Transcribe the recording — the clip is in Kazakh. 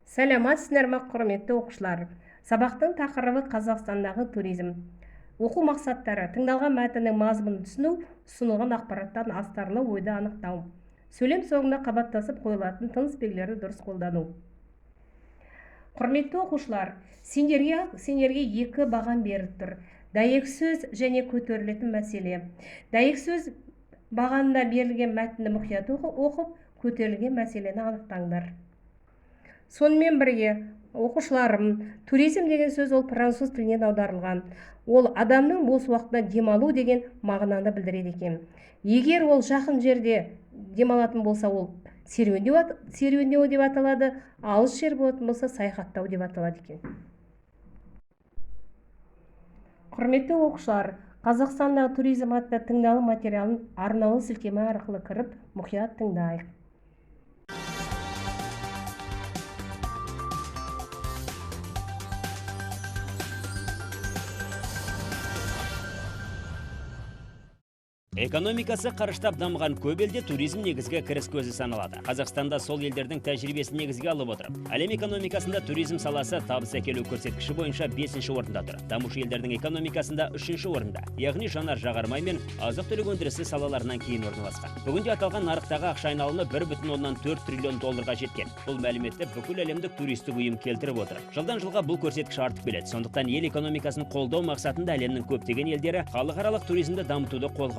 Сәлеметсіздер ме, құрметті оқушылар! Сабақтың тақырыбы Қазақстандағы туризм. Оқу мақсаттары: тыңдалған мәтіннің мазмұнын түсіну, ұсынылған ақпараттан астарлы ойды анықтау, сөйлем соңында қабаттасып қойылатын тыныс белгілерді дұрыс қолдану. Құрметті оқушылар, сендерге екі баған беріліп тұр. Дәйек сөз және көтерілетін мәселе. Дәйек сөз бағанында берілген мәтінді мұқият оқып, көтерілген мәселені анықтаңдар. Сонымен бірге, оқушыларым, туризм деген сөз ол француз тілінен аударылған. Ол адамның бос уақытында демалу деген мағынаны білдіреді екен. Егер ол жақын жерде демалатын болса, ол серуендеу деп аталады, алыс жер болатын болса, саяхаттау деп аталады екен. Құрметті оқушылар, Қазақстандағы туризм атты тыңдалым материалын арнаулы сілтеме арқылы кіріп, мұқият тыңдайық. Экономикасы қарыштап дамыған көп елде туризм негізгі кіріс көзі саналады. Қазақстанда сол елдердің тәжірибесін негізге алып отыр. Әлем экономикасында туризм саласы табыс әкелу көрсеткіші бойынша 5-ші орында тұр. Дамушы елдердің экономикасында 3-ші орында. Яғни жанар жағармай мен азық-түлік өндірісі салаларынан кейін орналасқан. Бүгінде аталған нарықтағы ақша айналымы 1,4 триллион долларға жеткен. Бұл мәліметті бүкіл әлемдік туристік ұйым келтіріп отыр. Жылдан жылға бұл көрсеткіш артып келеді. Сондықтан ел экономикасын қолдау мақсатында әлемнің көптеген елдері халықаралық туризмді дамытуды қолға